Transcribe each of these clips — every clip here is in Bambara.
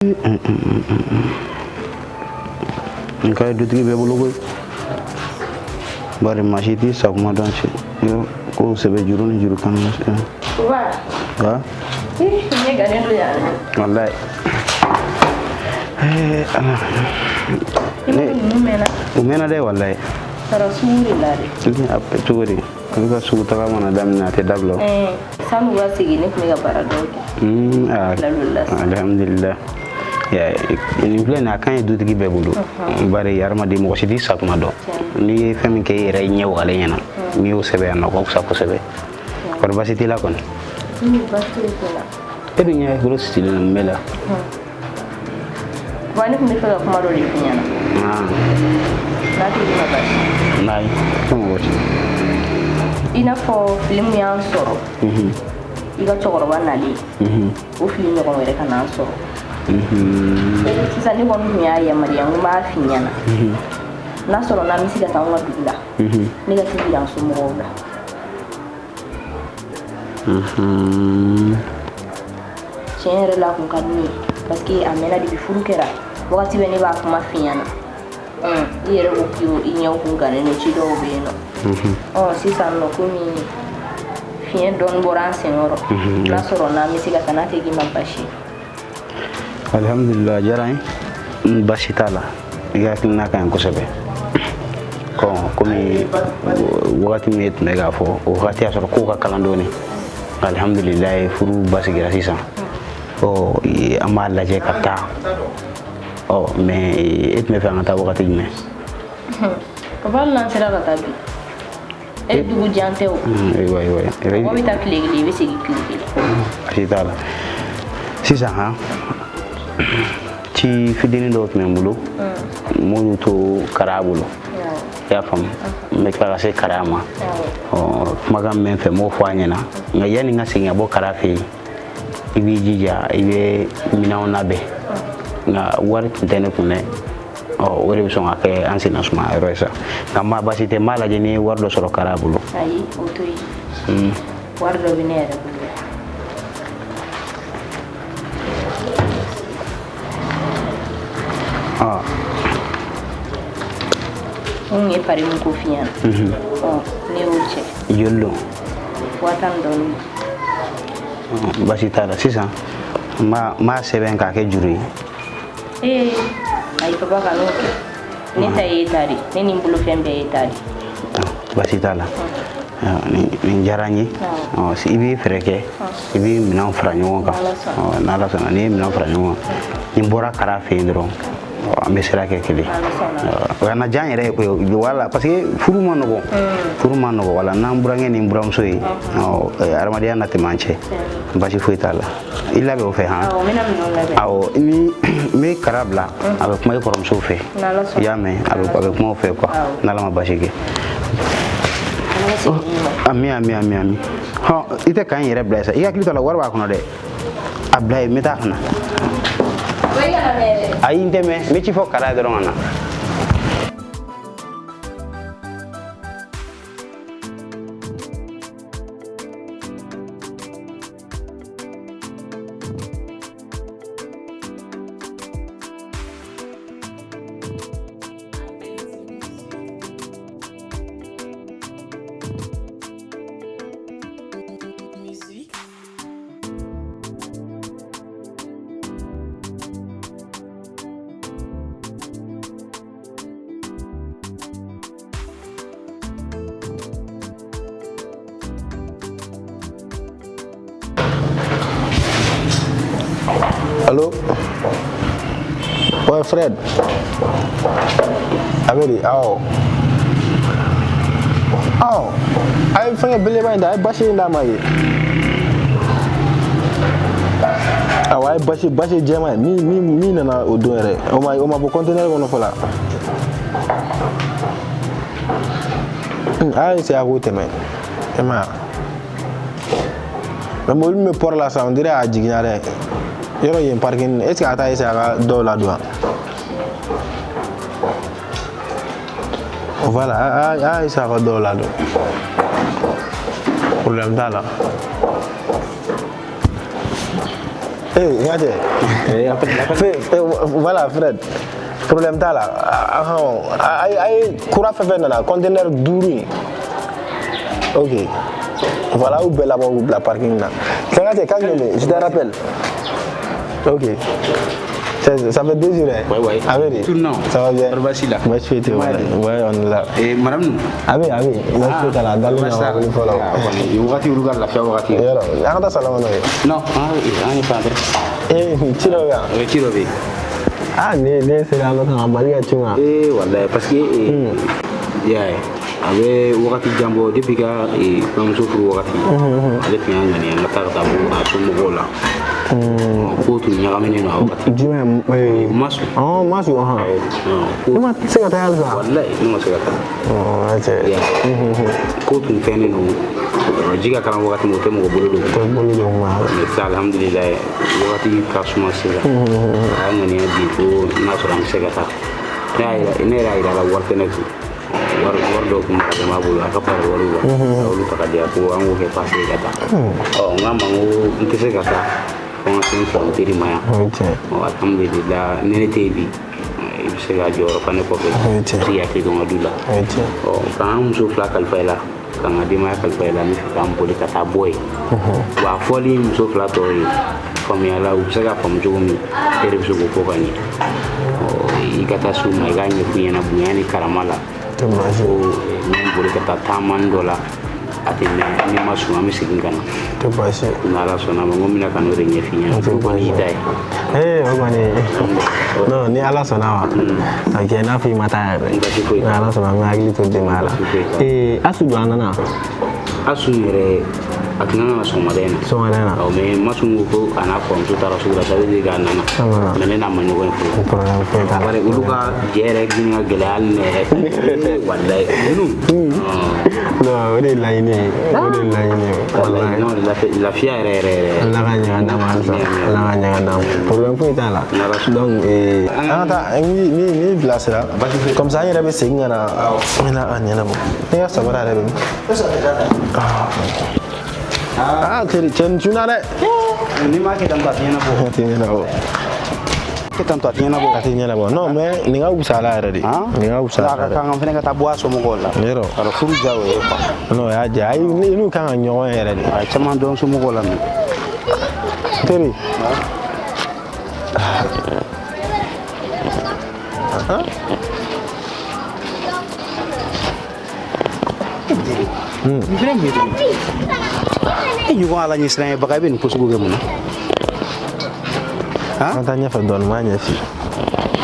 Nin ka ɲi dutigi bɛɛ bolo koyi, bari maa si t'i sa kuma dɔn. Ko sɛbɛ juru ni juru kan. Wa. Wa. Ne gannen don yan. Walayi. Ala. Ne ninnu mɛnna. U mɛnna dɛ, walayi. Taara sugu de la dɛ. Cogo di? Olu ka sugu taga mana daminɛ, a tɛ dabila. San'u ka segin, ne tun bɛ ka baara dɔw kɛ. Alhamdulillah. Nin filɛ nin, a ka ɲi dutigi bɛɛ bolo, bari hadamaden mɔgɔ si t'i sa tuma dɔn. N'i ye fɛn min kɛ i yɛrɛ ɲɛ wagalen ɲɛna, n'i y'o sɛbɛn yan nɔ, o ka fisa kosɛbɛ. Kɔri baasi t'i la kɔni? E dun ɲɛ bolo sisilen don, mun b'e la? Wa ne tun bɛ fɛ ka kuma dɔ de f'i ɲɛna. N'a tɛ ma baasi. N'ayi, ko mɔgɔ ci. I n'a fɔ fili min y'an sɔrɔ i ka cɛkɔrɔba nalen, o fili ɲɔgɔn wɛrɛ ka n'an sɔrɔ. Sisan ne kɔni tun y'a yamaruya, n ko n b'a f'i ɲɛna, n'a sɔrɔ n'an bɛ se ka taa anw ka dugu la, ne ka t'i yira n somɔgɔw la. Tiɲɛ yɛrɛ la, a kun ka di ne ye, parce que a mɛnna depuis furu kɛra, wagati bɛɛ ne b'a kuma f'i ɲɛna. I yɛrɛ ko k'i i ɲɛw kun gannen don, ci dɔw bɛ yen nɔ. Ɔ sisan nɔ, komi fiɲɛ dɔɔni bɔra an senkɔrɔ, n'a sɔrɔ n'an bɛ se ka taa, n'a tɛ k'i ma basi ye. Alhamdulillah, a diyara n ye, baasi t'a la. I ka hakilina ka ɲi kosɛbɛ. Komi wagati min e tun bɛ k'a fɔ, o wagati y'a sɔrɔ kow ka kalan dɔɔni. Alhamdulillah, furu basigira sisan. Ɔ an b'a lajɛ ka taa. Ɔ mais e tun bɛ fɛ an ka taa wagati jumɛn? Papa, hali n'an sera ka taa bi, e dugu jan tɛ o. Ayiwa, ayiwa. Mɔgɔ bɛ taa tile kelen, i bɛ segin tile kelen. Baasi t'a la. Sisan han, ci fitinin dɔw tun bɛ n bolo, n b'olu to Kara bolo. I y'a faamu, n bɛ tila ka se Kara ma. Ɔ kumakan min bɛ n fɛ, n b'o fɔ a ɲɛna. Nka yanni n ka segin ka bɔ Kara fɛ yen, i b'i jija, i bɛ minɛnw labɛn. Nka wari tun tɛ ne kun dɛ. Ɔ o de bɛ sɔn ka kɛ an senna sumaya yɔrɔ ye sa. Nka ma baasi tɛ, n b'a lajɛ ni ye wari dɔ sɔrɔ Kara bolo. Ayi, o to yen. Wari dɔ bɛ ne yɛrɛ bolo. N kun ye pari min ko f'i ɲɛna, ɔ ne y'o cɛ. Joli don? 10,000 dɔɔni. Baasi t'a la. Sisan n b'a sɛbɛn k'a kɛ juru ye. Ee ayi papa, ka n'o kɛ. Ne ta ye e ta de, ne ni n bolofɛn bɛɛ ye ta de. Baasi t'a la. Nin diyara n ye. I b'i fɛɛrɛ kɛ, i b'i minɛnw fara ɲɔgɔn kan. N'Ala sɔnna, n'i ye minɛnw fara ɲɔgɔn kan, ni n bɔra Kara fɛ yen dɔrɔn, an bɛ sira kɛ kelen. O kana diya n yɛrɛ ye koyi, wala parce que furu ma nɔgɔn, furu ma nɔgɔn. Wala n'an burankɛ ni buramuso ye, hadamadenya na tɛmɛ an cɛ, baasi foyi t'a la. I labɛn o fɛ han. Awɔ, ni n bɛ Kara bila, a bɛ kuma i kɔrɔmuso fɛ. I y'a mɛn, a bɛ kuma o fɛ quoi, n'Ala ma baasi kɛ. Ami ami ami ami. Hɔn, i tɛ k'an yɛrɛ bila sa, i hakili to a la, wari b'a kɔnɔ dɛ. A bila yen, n bɛ taa ka na. Ayi, n tɛ mɛn, n bɛ ci fɔ Kara ye dɔrɔn ka na. Allô? Ouais, Fred. A bɛ di? Awɔ. Awɔ. A ye fɛngɛ belebeleba in da, a ye basi in d'a ma yen. Awɔ, a ye basi jɛman ye. Min nana o don yɛrɛ, o ma bɔ conteneur kɔnɔ fɔlɔ. A y'a essayer a k'o tɛmɛ. E ma ye wa? Mais mobili min bɛ port la sisan, on dirait a jiginna dɛ. Yɔrɔ yen parking, est ce que a t'a essayer a ka dɔw ladon wa? Voilà, a y'a essayer a ka dɔw ladon. Problème t'a la. Eh, n ka cɛ. Voilà Fred. Problème t'a la. A ye kura fɛn fɛn nana conteneur 5 in. Ok. Voilà, u bɛɛ labɔ k'u bila parking na. N ka cɛ, kan jumɛn, je te rappelle. Ok. Ça fait 2 jours, hein? Ouais, ouais. Avec. Tout non. Ça va bien? Baasi la. Baasi foyi tɛ. Ouais, on est là. Eh, madame nous. A bɛ, a bɛ. Baasi foyi t'a la. A dalen na wuli fɔlɔ. Wagati olu ka lafiya wagati. Yɔrɔ, an ka taa salon kɔnɔ ye. Non, an ye fan fɛ. Eh, ci dɔ bɛ yan. O ci dɔ bɛ yen. Ah, ne sera an dɔ kan ka Mali ka ci ma. Eh, wallahi, parce que i y'a ye, a bɛ wagati jan bɔ depuis ka kɔɲɔmuso furu wagati. Ale tun y'a ŋaniya n ka taa ka taa bɔ a somɔgɔw la. Ko tun ɲagaminen don a wagati. Jumɛn? Masu. Ɔn, Masu, ɔhɔn. Ne ma se ka taa halisa. Wallahi, ne ma se ka taa. Ɔn, cɛ. Ko tun fɛnnen don. Ji ka kalan wagati min, o tɛ mɔgɔ bolo don. Tɛ bolo don kuma. Mais sisan, alhamdulilayi, wagati ka suma sisan. A y'a ŋaniya bi ko n'a sɔrɔ an bɛ se ka taa. Ne yɛrɛ y'a yira a la wari tɛ ne kun. Wari dɔw kun maralen b'a bolo, a ka pari wariw la. A y'olu ta ka di yan ko an k'o kɛ pase ka taa. Ɔ, n k'a ma n ko n tɛ se ka taa. Fo n ka se n fa n teri ma yan. O ye tiɲɛ. Ɔ, alhamdulilayi, ni ne tɛ yen bi, i bɛ se ka jɔyɔrɔ fa ne kɔfɛ. O ye tiɲɛ. I bɛ se k'i hakili to n ka du la. O ye tiɲɛ. Ɔ, k'an muso 2 kalifa i la, k'an ka denbaya kalifa i la, n bɛ fɛ k'an boli ka taa bɔ yen. Wa a fɔli muso 2 tɔw ye, faamuya la, u bɛ se ka faamu cogo min, e de bɛ se k'o fɔ ka ɲɛ. Ɔ, i ka taa s'u ma, i k'a ɲɛf'u ɲɛna bonya ni karama la. Tɛ baasi. Ko n bɛ boli ka taa taamani dɔ la, a tɛ mɛn, ni ma sɔn an bɛ segin ka na. Tɛ baasi. N'Ala sɔnna ma, n ko n bɛna ka n'o de ɲɛf'i ɲɛna. Tɛ O kɔni y'i ta ye. Eh, o kɔni. Non, ni Ala sɔnna ma. Ok, n'a fɔ i ma taa yɛrɛ. Baasi foyi Ni t'a la. Ala sɔnna, n bɛ hakili to denbaya la. Baasi foyi t'a la. Eh, Asu don a nana. Asu yɛrɛ, a tun kan ka na sɔgɔmada in na. Sɔgɔmada in na. Awɔ, mais Masu ko ko a n'a kɔrɔmuso taara sugu la, ça veut dire k'a nana. A nana. Mais ne n'a ma ɲɔgɔn ye fɔlɔ. Problème foyi t'a la. Bari olu ka jɛ yɛrɛ ɲini ka gɛlɛya hali ne yɛrɛ fɛ. Walayi, ninnu. Non, o de ye laɲini ye. O de ye laɲini ye. Walayi, Walayi. non, lafiya yɛrɛ yɛrɛ yɛrɛ. Ala ka ɲɛ ka d'an ma halisa. Ala ka ɲɛ ka d'an ma. Problème foyi t'a la. Donc, an ka taa, n b'i bilasira. Comme ça, an yɛrɛ bɛ segin ka na. N bɛna a ɲɛnabɔ. Ne ka samara yɛrɛ bɛ min? Ah, teri, cɛ nin cunna dɛ. N'i m'a kɛ tan tɔ, a tɛ ɲɛnabɔ. A tɛ ɲɛnabɔ. Kɛ tan tɔ, a tɛ ɲɛnabɔ. A tɛ ɲɛnabɔ. Non, mais nin ka wusa a la yɛrɛ de. Nin ka wusa a A la ka yɛrɛ. kan an fɛnɛ ka taa bɔ a somɔgɔw la. Yɔrɔ. Ka furu diya o ye quoi. Non, o y'a diya. Ayi, i n'u kan ka ɲɔgɔn ye yɛrɛ de. A ye caman dɔn somɔgɔw la mais. Teri. Nin fɛnɛ mun ye tuguni? E ɲɔgɔn Ala ɲɛsiranɲɛbaga, i bɛ nin ko sugu kɛ mun na? An ka taa ɲɛfɛ dɔɔnin, n b'a ɲɛf'i ye.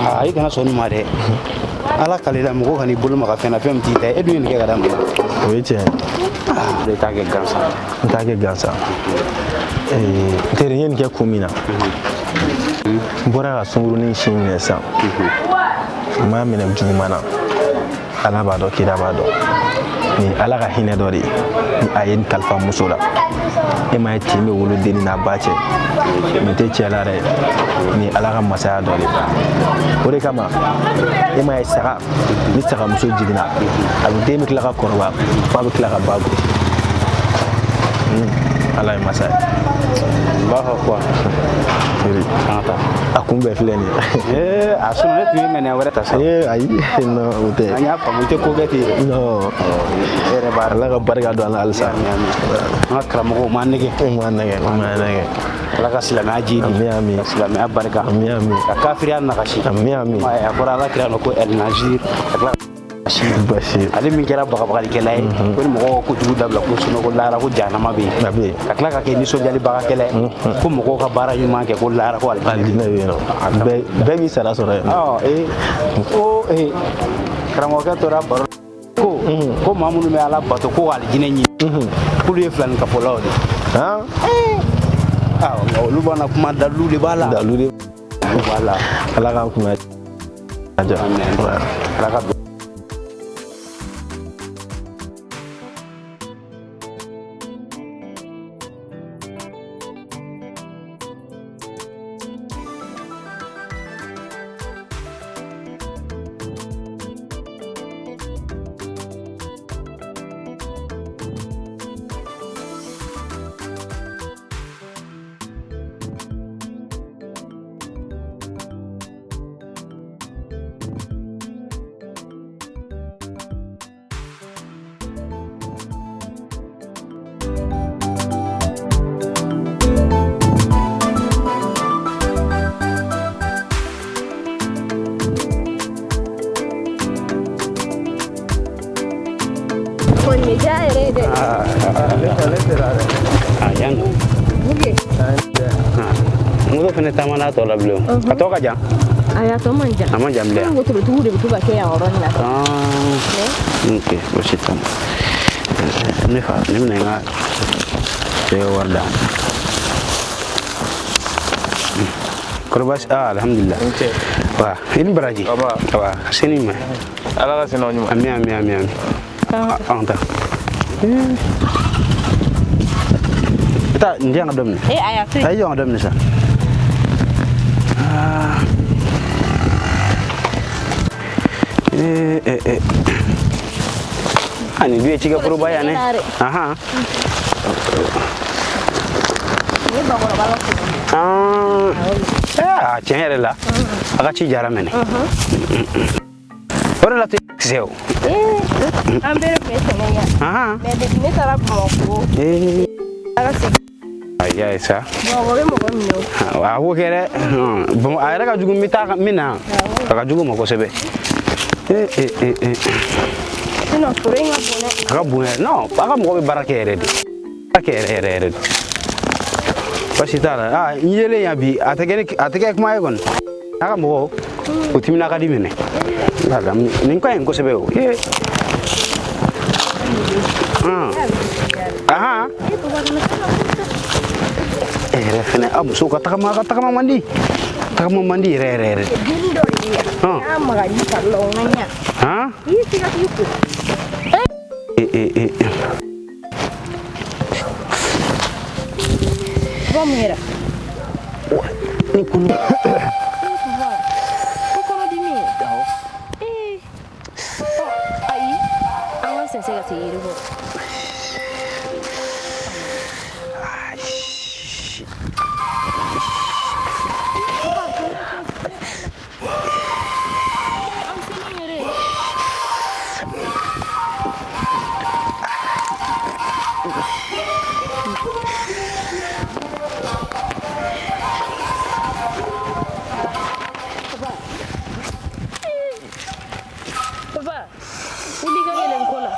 Aa, i kana sɔn nin ma dɛ. Ala kalila mɔgɔ kan'i bolo maga fɛn na, fɛn min t'i ta ye. E dun ye nin kɛ ka da mun kan? O ye tiɲɛ ye. Aa, i t'a kɛ gansan. N t'a kɛ gansan. N teri, n ye nin kɛ kun min na, n bɔra ka sunkurunin sin minɛ sisan. N m'a minɛ juguman na. Ala b'a dɔn, kira b'a dɔn. Nin ye Ala ka hinɛ dɔ de ye. Ni a ye nin kalifa muso la. E m'a ye tin bɛ wolo den n'a ba cɛ. Nin tɛ cɛ la dɛ. Nin ye Ala ka masaya dɔ de ye. O de kama, e m'a ye saga, ni sagamuso jiginna, a bɛ den bɛ tila ka kɔrɔbaya, f'a bɛ tila ka ba gosi. Ala ye masa ye. N b'a fɔ quoi? Teri, An ka taa. a kun bɛɛ filɛ nin ye. Ee, a sinon ne tun ye ŋaniya wɛrɛ ta sa. Ee, ayi, non, o tɛ. An y'a faamu, i tɛ ko kɛ ten yɛrɛ. Non. E yɛrɛ b'a Ala ka barika don an la halisa. Amin, amin. An ka karamɔgɔw m'an nɛgɛ. Ma nɛgɛ, ma nɛgɛ. Ala ka silamɛya jidi. Amin, amin. Ka silamɛya barika. Amin, amin. Ka kafiriya nagasi. Amin, amin. A fɔra Ala kira nɔ ko El Nazir. Ka tila Basi. Ale min kɛra bagabagalikɛla ye, ko ni mɔgɔw ka kojugu dabila, ko sinɔ ko lahara ko jahanama bɛ yen. A bɛ yen. Ka tila ka kɛ nisɔndiyalibagakɛla ye, ko mɔgɔw ka baara ɲuman kɛ, ko lahara ko alijinɛ. Alijinɛ bɛ yen nɔ. Bɛɛ b'i sara sɔrɔ yen. Ɔ, ee, o ee, karamɔgɔkɛ tora baro ko ko maa minnu bɛ Ala bato ko alijinɛ ɲini, k'olu ye filanikafolaw de ye. Han? Awɔ, nka olu b'an na kuma, dalilu de b'a la. Dalilu de b'a la. Ala k'an kunna ja. Ala ka Ye diya yɛrɛ ye dɛ. Ale sera dɛ. A yan don. Moto fɛnɛ taama n'a tɔ la bilen o. A tɔ ka jan. Ayi, a tɔ man jan. A man jan bilen. An wotorotigiw de bɛ to ka kɛ yan yɔrɔ in na. Ok, baasi t'a la. Ne fa, ne bɛna n ka cɛ wari d'a ma. Kɔrɔ baasi, alhamdulillah. Wa, i ni baraji. Wa, sini ma. Ala ka sini ɲuman. Ami, ami, ami, ami. An ta. Taa, n di yan ka dɔ minɛ. Eh, ayi, a to yen. A ye jɔ ka dɔ minɛ sa. Nin dun ye cikɛforoba yan dɛ. Ahan. Nin ye bakɔrɔba ka foro ye. A tiɲɛ yɛrɛ la, a ka ci diyara mɛnɛ. O de la to kisɛ o. An bɛɛ de tun bɛ sɛnɛ yan. Mais depuis ne taara Bamakɔ. A ka segin. Ayi, ayi sa. Bamakɔ bɛ mɔgɔ minɛ o. A b'o kɛ dɛ. A yɛrɛ ka jugu n bɛ taa min na, a ka jugu o ma kosɛbɛ. Sinon foro in ka bon dɛ. A ka bon yɛrɛ. Non, a ka mɔgɔ bɛ baara kɛ yɛrɛ de. Baara kɛ yɛrɛ yɛrɛ yɛrɛ de. Baasi t'a la. N yelen yan bi, a tɛ kɛ kuma ye kɔni. A ka mɔgɔw, o timina ka di minɛ. Nin ka ɲi kosɛbɛ o. Ahan. E yɛrɛ fɛnɛ, a musow ka tagama, a ka tagama man di. Tagama man di yɛrɛ yɛrɛ yɛrɛ. Joli dɔ de bɛ yan. N'a magar'i fari la, o man ɲa. Han? I y'i sigi ka t'i ko. Bɔ mun kɛra? Ni kɔnɔ. Ko kɔnɔdimi. Awɔ. Ɔ ayi, an ka sɛnsɛn ka se yiri kɔrɔ. Papa, wuli ka yɛlɛ n kɔ la.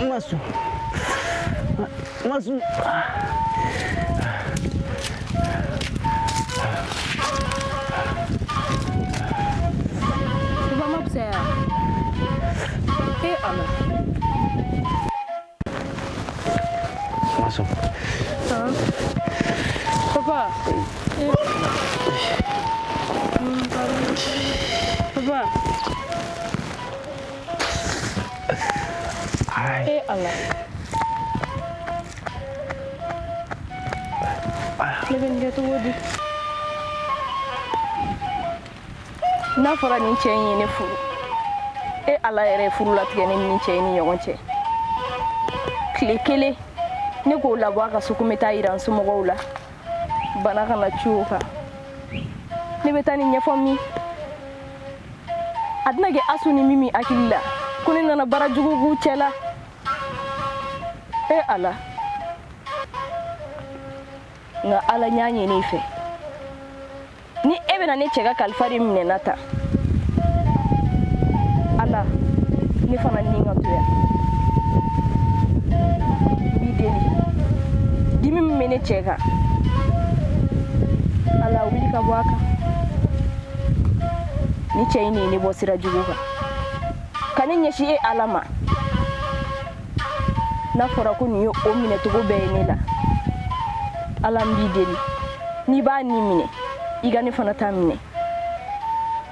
Masu. Masu. Papa ma fisaya. Eh Ala. Masu. Papa. Papa. Eh Ala. Ne bɛ nin kɛ cogo di? N'a fɔra nin cɛ in ye ne furu, e Ala yɛrɛ ye furu latigɛ ne ni nin cɛ in ni ɲɔgɔn cɛ. Tile kelen ne k'o labɔ a ka so ko n bɛ taa yira n somɔgɔw la, bana kana cu o kan. Ne bɛ taa nin ɲɛfɔ min? A tɛna kɛ Asu ni Mimi hakili la ko ne nana baara jugu k'u cɛ la. E Ala. Nka Ala n y'a ɲini i fɛ. Ni e bɛna ne cɛ ka kalifa de minɛ n na tan, Ala, ne fana ni ka to yan. N b'i deli. Dimi min bɛ ne cɛ kan, Ala, wuli ka bɔ a kan. Ni cɛ in de ye ne bɔ sira jugu kan. Ka ne ɲɛsin e Ala ma. N'a fɔra ko nin ye o minɛcogo bɛɛ ye ne la, Ala n b'i deli. N'i b'a ni minɛ, i ka ne fana ta minɛ.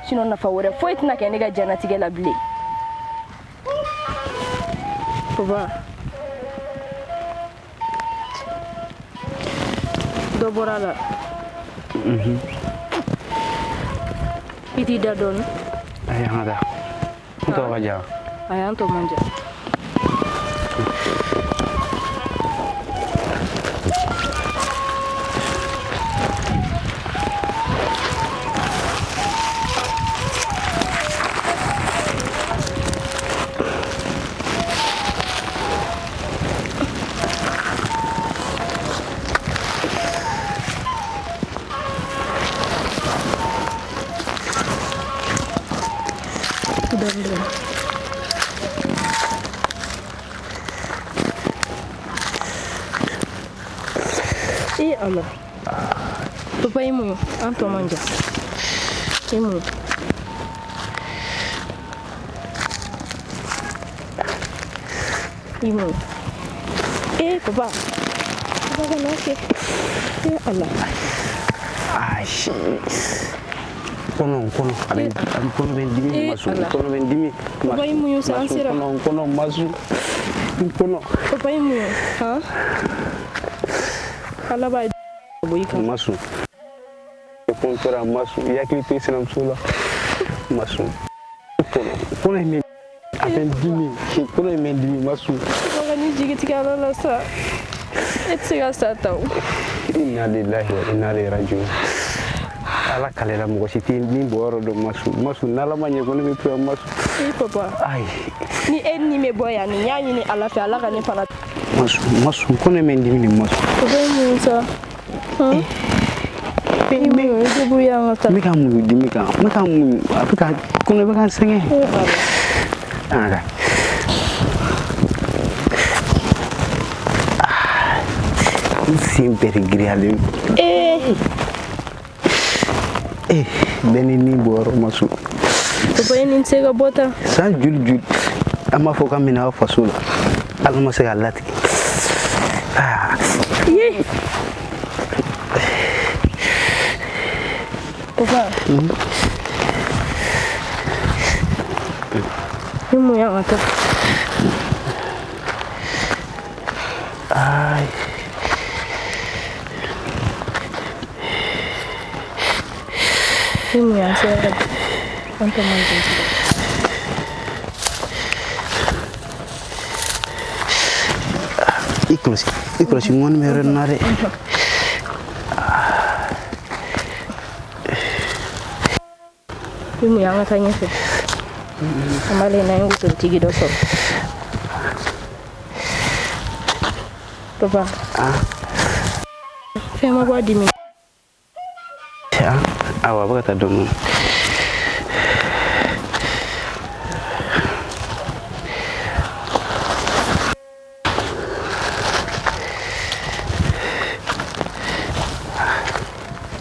Sinon nafa wɛrɛ foyi tɛna kɛ ne ka diɲɛlatigɛ la bilen. Papa, dɔ bɔra a la. I t'i da dɔɔni. Ayi, an ka taa. N tɔ ka jan. Ayi, an tɔ man jan. Dɔɔni dɔɔni. I Ala. Papa i muɲu, an tɔ man jan. I muɲu. I muɲu. Eh papa. Papa kana kɛ. Eh Ala. Ayi. Kɔnɔ kɔnɔ a bɛ kɔnɔ bɛ n dimi masu kɔnɔ bɛ n dimi. Papa i muɲu sa an sera. Kɔnɔ kɔnɔ masu kɔnɔ. Papa i muɲu han. Ala b'a bɔ i kan. Masu. Kɔntɔra masu i hakili to i sinamuso la masu. Kɔnɔ kɔnɔ in bɛ a bɛ n dimi kɔnɔ in bɛ n dimi masu. Papa kan'i jigi tigɛ Ala la sa. E tɛ se ka sa tan o. Inna lillahi wa inna ilaihi rajiun. Ala kalela mɔgɔ si tɛ ni bɔ yɔrɔ dɔn masu masu n'Ala ma ɲɛ ko ne bɛ to yan masu. Ee papa. Ayi. Ni e ni bɛ bɔ yan nin y'a ɲini Ala fɛ Ala ka ne fana. Masu masu kɔnɔ in bɛ n dimi nin masu. Papa i muɲu sa. Han. I muɲu i tɛ bɔ yan ka taa. N bɛ ka muɲu dimi kan n bɛ ka muɲu a bɛ ka kɔnɔ bɛ ka n sɛgɛn. An ka taa. N sen bɛɛ de giriyalen don. Ee. Eh, bɛɛ ni ni bɔyɔrɔ masu. Papa e ni tɛ se ka bɔ tan. San joli joli an b'a fɔ k'an bɛna aw faso la Ala ma se k'a latigɛ. Ah. Ye. Papa. I muɲu an ka taa. Ayi. I muɲu an sera ka an tɔ man jan tugun. I kɔlɔsi i kɔlɔsi ŋɔni bɛ yɔrɔ in na dɛ. I muɲu an ka taa ɲɛfɛ. An b'a lajɛ n'an ye wotorotigi dɔ sɔrɔ. Papa. Fɛn ma bɔ a dimi. Awɔ a bɛ ka taa dɔɔni.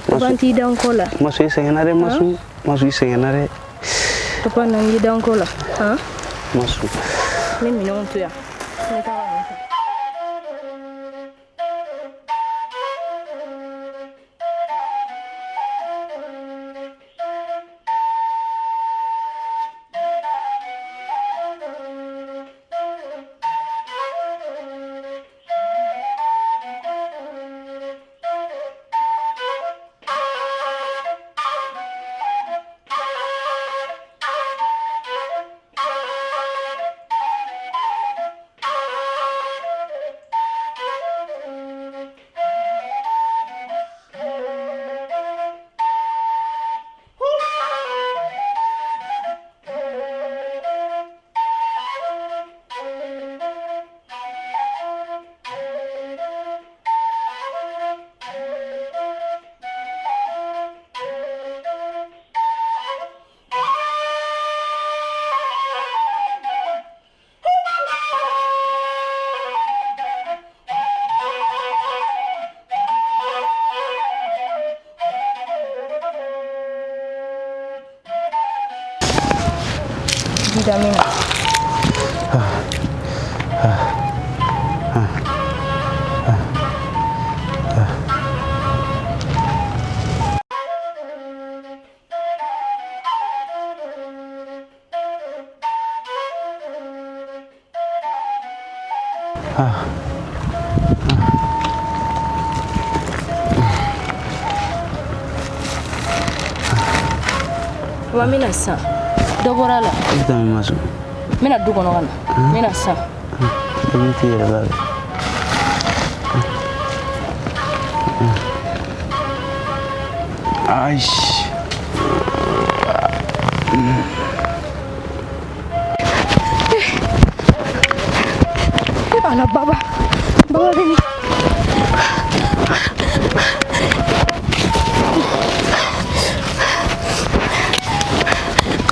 Papa n t'i da n kɔ la. Masu i sɛgɛnna dɛ masu masu i sɛgɛnna dɛ. Papa na n y'i da n kɔ la. Han. Masu. N bɛ minɛnw to yan. N bɛ taa ka nin ta. Vitamine. Papa n bɛna sisan. Dɔ bɔra a la. I bɛ taa min masu. N bɛna du kɔnɔ ka na. N bɛna sisan. I b'i t'i yɛrɛ la dɛ. Ayi. Ala baba. Baba bɛ min?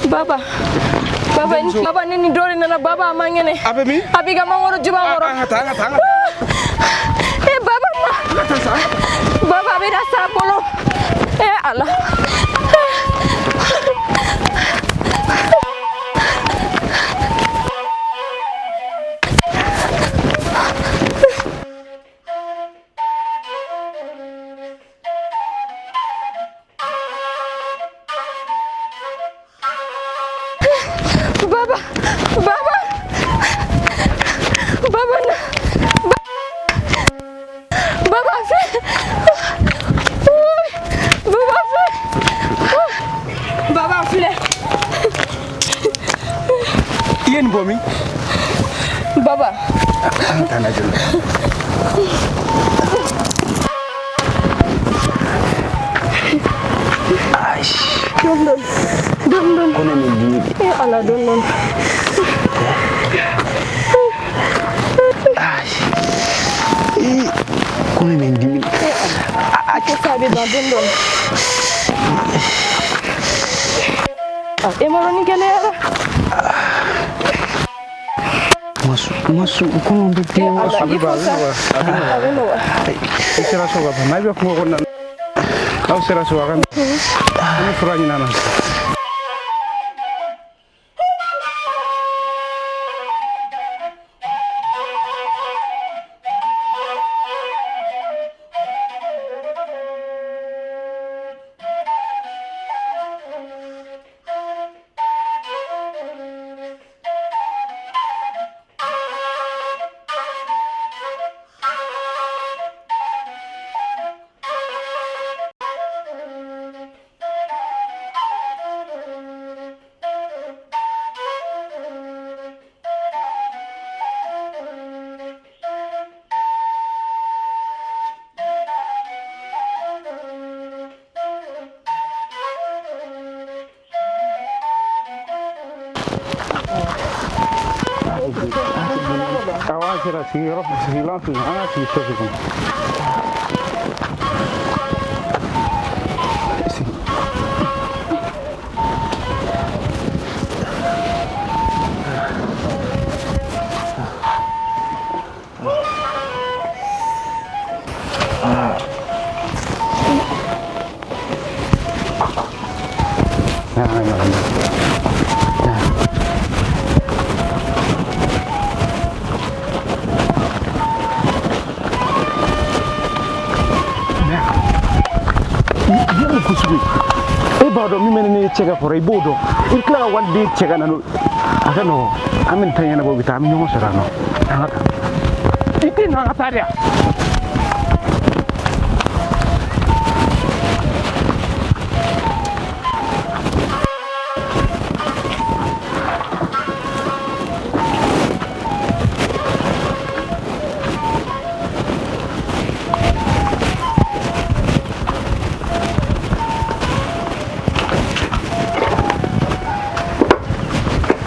Baba. Baba baba ne ni dɔ de nana baba a man kɛnɛ. A bɛ min? A b'i ka mangoro juba kɔrɔ. An ka taa an ka taa an ka taa. E baba ma. An ka taa sa. Baba a bɛna s'a bolo. E Ala. Baba, baba, baba na, baba fɛ, baba fɛ, baba filɛ. I ye nin bɔ min? Baba. An ka taa n'a joli. Ayi. Dɔɔni dɔɔni. Dɔɔni dɔɔni. Kɔnɔ bɛ n dimi de. E Ala dɔɔni dɔɔni. Ayi. Kɔnɔ bɛ n dimi. A ko sa a bɛ ban dɔɔni dɔɔni. E ma dɔn ni gɛlɛyara. Masu kɔnɔ bɛ dimi. Ala A bɛ i ban ko sa. a bɛ nɔgɔya. A bɛ nɔgɔya. I sera so ka ban n'a bɛ kungo kɔnɔna na n'aw sera so a ka an bɛ fura ɲini a na. Awɔ an sera sigiyɔrɔ sigilan filɛ an ka sigi sɛfu kɔnɔ. Sigi. An ka ɲɔgɔn minɛ. E b'a dɔn min bɛ ne cɛ ka kɔrɔ i b'o dɔn i bɛ tila ka waliden cɛ ka na n'o a ka nɔgɔn an bɛ nin ta ɲɛnabɔ u bɛ taa an bɛ ɲɔgɔn sɔrɔ yan nɔ an ka taa i tɛ na an ka taa de yan.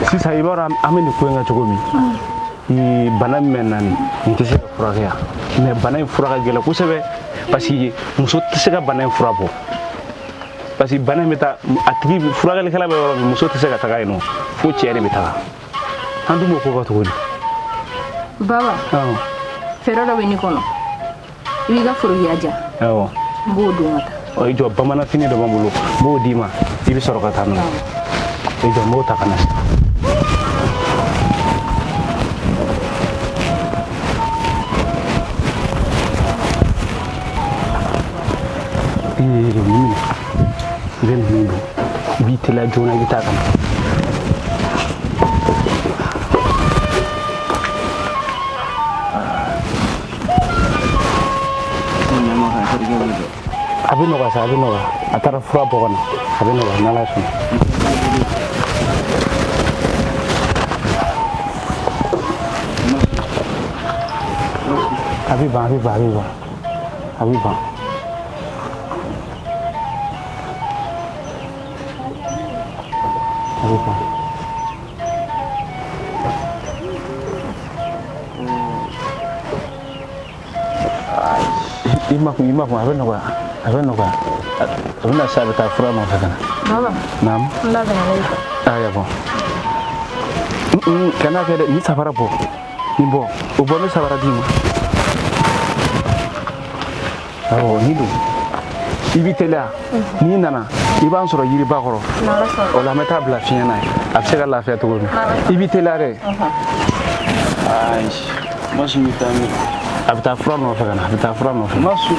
Sisan i b'a dɔn an bɛ nin ko in kɛ cogo min bana min bɛ na nin tɛ se ka furakɛ yan mais bana in fura ka gɛlɛn kosɛbɛ parce que muso tɛ se ka bana in fura bɔ parce que bana in bɛ taa a tigi furakɛlikɛla bɛ yɔrɔ min muso tɛ se ka taga yen nɔ fo cɛ de bɛ taga an dun b'o ko kɛ cogo di. Baba. Fɛɛrɛ dɔ bɛ ne kɔnɔ i b'i ka forokiya di yan. Awɔ. N b'o don ka taa. Ɔ i jɔ bamananfini dɔ b'an bolo n b'o d'i ma i bɛ sɔrɔ ka taa n'o ye i jɔ n b'o ta ka na. Nin minɛ i bɛ ninnu don i b'i teliya joona i bɛ taa ka na. A bɛ nɔgɔya sa a bɛ nɔgɔya a taara fura bɔ ka na a bɛ nɔgɔya n'Ala sɔnna. A bɛ ban a bɛ ban a bɛ ban a bɛ ban. A bɛ ban. I ma kun a bɛ nɔgɔya a bɛ nɔgɔya a bɛna se a bɛ taa fura nɔfɛ ka na. Baba. Naamu. N labɛnna ne bɛ taa. Ah, bon. Kana kɛ dɛ, nin sabara bɔ. Nin bɔ. O bɔ, n bɛ sabara d'i ma. Awɔ, nin don. I b'i teliya. N'i nana, i b'an sɔrɔ yiriba kɔrɔ. O la an bɛ taa bila fiɲɛ na yen. A bɛ se ka lafiya cogo min. I b'i teliya dɛ. Ayi, Masu bɛ taa min? A bɛ taa fura nɔfɛ ka na. A bɛ taa fura nɔfɛ. Masu.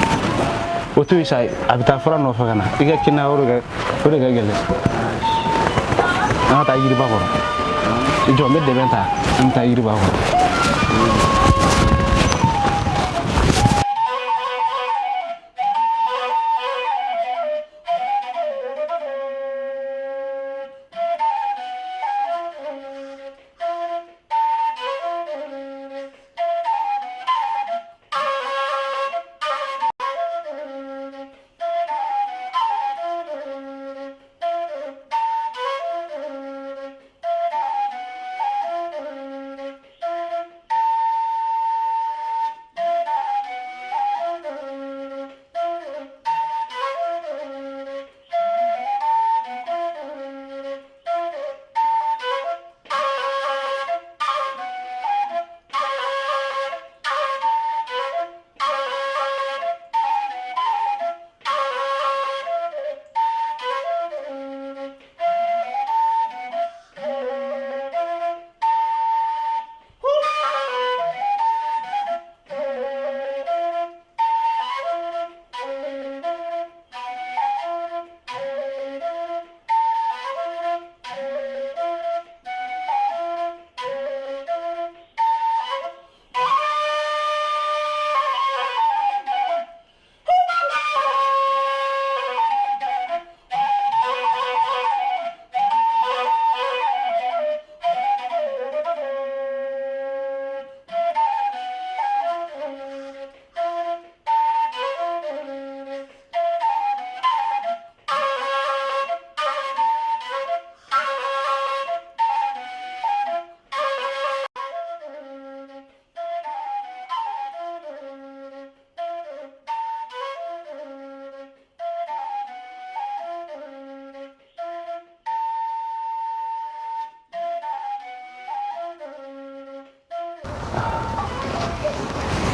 O to yen sa, a bɛ taa fura nɔfɛ ka na. I ka kɛnɛya o de ka gɛlɛn. An ka taa yiriba kɔrɔ. I jɔ, n bɛ dɛmɛ ta, an bɛ taa yiriba kɔrɔ.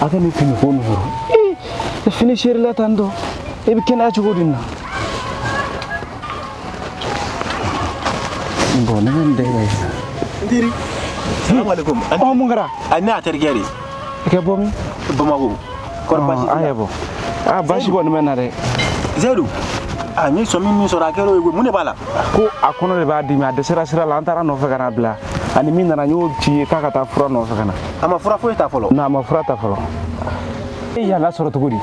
A ka nin fini ko ninnu ee fini serila tan tɔ e bɛ kɛnɛya cogo di na bon ne bɛ nin da e la. N teri. Salamu alaikum. Ɔ mun kɛra? A ne y'a terikɛ de. I ka bɔ min? Bamakɔ. Kɔri baasi t'i la? A yɛ bɔ. A baasi kɔni bɛ na dɛ. Zeyidu. A n ye sɔmi min sɔrɔ a kɛra o ye koyi, mun de b'a la? Ko a kɔnɔ de b'a dimi, a dɛsɛra sira la, an taara nɔfɛ ka na bila. Ani min nana n y'o ci ye k'a ka taa fura nɔfɛ ka na. A ma fura foyi ta fɔlɔ? Non, a ma fura ta fɔlɔ. E y'a lasɔrɔ cogo di?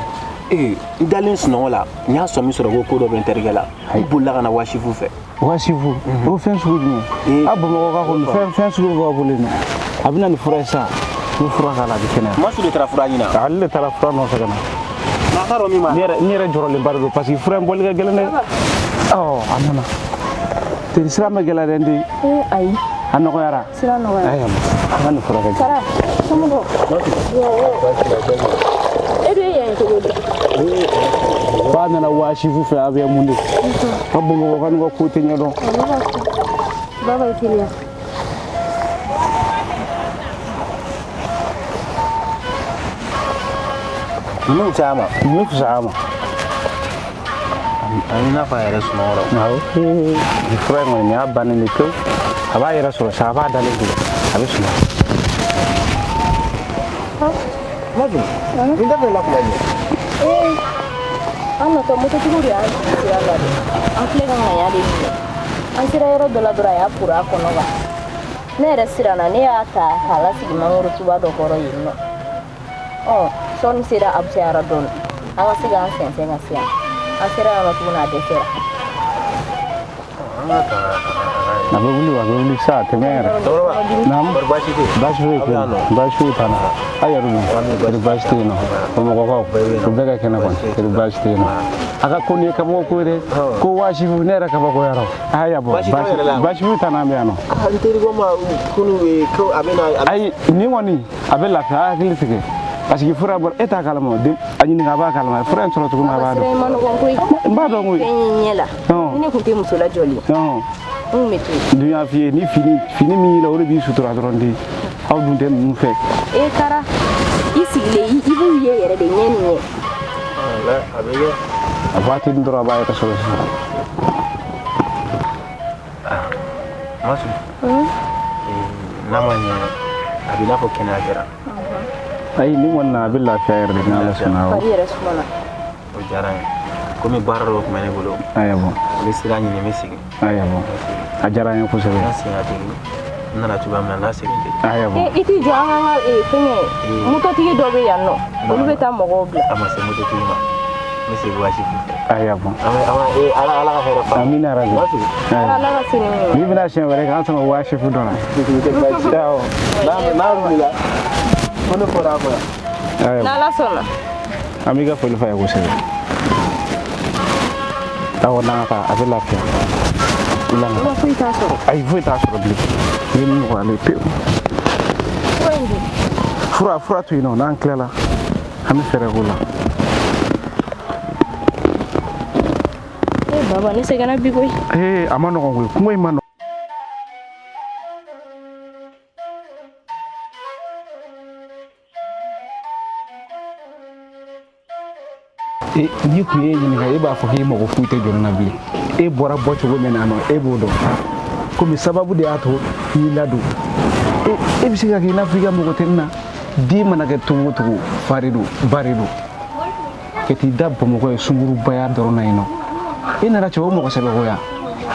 Ee, n dalen sunɔgɔ la, n y'a sɔmi sɔrɔ ko dɔ bɛ n terikɛ la. N bolila ka na Wasifu fɛ. Wasifu? O fɛn sugu jumɛn? A Bamakɔ ka kɔni fɛn sugu b'a bolo yen nɔ. A bɛ na ni fura ye sa. Ni fura k'a la a bɛ kɛnɛya. Masu de taara fura ɲini wa? Ale de taara fura nɔfɛ ka na. Nka a t'a dɔn min b'a la. N yɛrɛ jɔrɔlenba de don parce que fura in bɔli ka gɛlɛn dɛ. Ɔ a nana. Teri sira ma gɛlɛya dɛ n den. Ayi. A nɔgɔyara. Sira nɔgɔyara. Ayiwa, an ka nin furakɛ. Kara, somɔgɔw. E dun ye yan ye cogo di? Ba nana Wasifu fɛ a bɛ mun de? Ka Bamakɔ ka n'u ka ko tɛ ɲɛdɔn. Baba i teliya. Ninnu fisaya ma? Ninnu fisaya ma. A b'i n'a fɔ a yɛrɛ sunɔgɔ la. Awɔ. Nin fura in kɔni nin y'a bannen de pewu. A b'a yɛrɛ sɔrɔ sa, a b'a dalen to. A bɛ sunɔgɔ. Masu, nin da fɛnɛ la kuma jumɛn? Ee, an natɔ mototigiw de y'an jigin sira la dɛ. An filɛ ka ŋaɲa de minɛ. An sera yɔrɔ dɔ la dɔrɔn a y'a kuru a kɔnɔ kan. Ne yɛrɛ siranna, ne y'a ta k'a lasigi mangoro tuba dɔ kɔrɔ yen nɔ. Ɔ sɔɔni sera a fisayara dɔɔni. An ka se k'an sɛnsɛn ka se yan. An sera yan nɔ tuguni a dɛsɛra. A bɛ wuli wa, a bɛ wuli sa, a tɛmɛ yɛrɛ. Naamu. Baasi tɛ yen. Baasi foyi tɛ yen. Baasi foyi t'an na. A yɛrɛ dun? Kɔri baasi tɛ yen nɔ. Bamakɔkaw, u bɛɛ ka kɛnɛ kɔni. Kɔri baasi tɛ yen nɔ. A ka ko nin ye kabako ko ye dɛ. Ko Wasifu ne yɛrɛ kabakoyara. A y'a bɔ. Baasi foyi t'an na an bɛ yan nɔ. N teri ko ma kunu ko a bɛ na. Ayi, nin kɔni a bɛ lafiya, a hakili tigɛ. Parce que fura bɔra e t'a kalama, a ɲininka a b'a kalama, fura in sɔrɔ cogo min a b'a dɔn. Sira in ma nɔgɔn koyi. N b'a dɔn koyi. Fɛn ye ɲɛ la. Ni ne tun tɛ muso lajɔli ye. N kun bɛ to yen. N dun y'a f'i ye ni fini fini min y'i la o de b'i sutura dɔrɔn de aw dun tɛ ninnu fɛ. E Kara i sigilen i b'u ye yɛrɛ de ɲɛ ni ɲɛ. A bɛ kɛ. A waati nin dɔrɔn a b'a yɛrɛ sɔrɔ sisan. Masu. N'a ma ɲɛ a b'i n'a fɔ kɛnɛya kɛra. Ayi ni kɔni na a bɛ lafiya yɛrɛ de n'Ala sɔnna awɔ. Fari yɛrɛ sumana. O diyara n ye. Komi baara dɔw tun bɛ ne bolo. Ayiwa bɔn. N bɛ sira ɲini n bɛ segin. Ayiwa bɔn. A diyara n ye kosɛbɛ. N segin a tigi. N nana cogoya min na n'a segin ten. Ayiwa bɔn. I t'i jɔ an ka fɛngɛ mototigi dɔ bɛ yan nɔ olu bɛ taa mɔgɔw bila. A ma se mototigi ma. N bɛ segin waati fɛ. Ayiwa bɔn. Ala ala ka hɛrɛ fa. Amina yarabi. Ala ka sini ɲuman. N'i bɛna siɲɛ wɛrɛ k'an sama waa sefu dɔ la. Awɔ. N'a wulila ko ne fɔra a kɔ yan. Ayiwa. N'Ala sɔnna. An b'i ka foli f'a ye kosɛbɛ. Awɔ n'an ka taa a bɛ lafiya. Wa foyi t'a sɔrɔ. Ayi foyi t'a sɔrɔ bilen. Ni nɔgɔyalen pewu. Fura in dun. Fura to yen nɔ n'an tilala an bɛ fɛɛrɛ k'o la. Ee baba ne sɛgɛnna bi koyi. Ee a ma nɔgɔn koyi kungo in ma nɔgɔn. N'i kun ye ɲininka e b'a fɔ k'i mago foyi tɛ jɔ ne na bilen e bɔra bɔ cogo min na nɔ e b'o dɔn komi sababu de y'a to n y'i ladon e bɛ se ka kɛ i n'a fɔ i ka mɔgɔ tɛ ne na den mana kɛ cogo o cogo fa de don ba de don ka t'i da Bamakɔ ye sungurubaya dɔrɔn na yen nɔ e nana cɛ o mɔgɔ sɛbɛkoya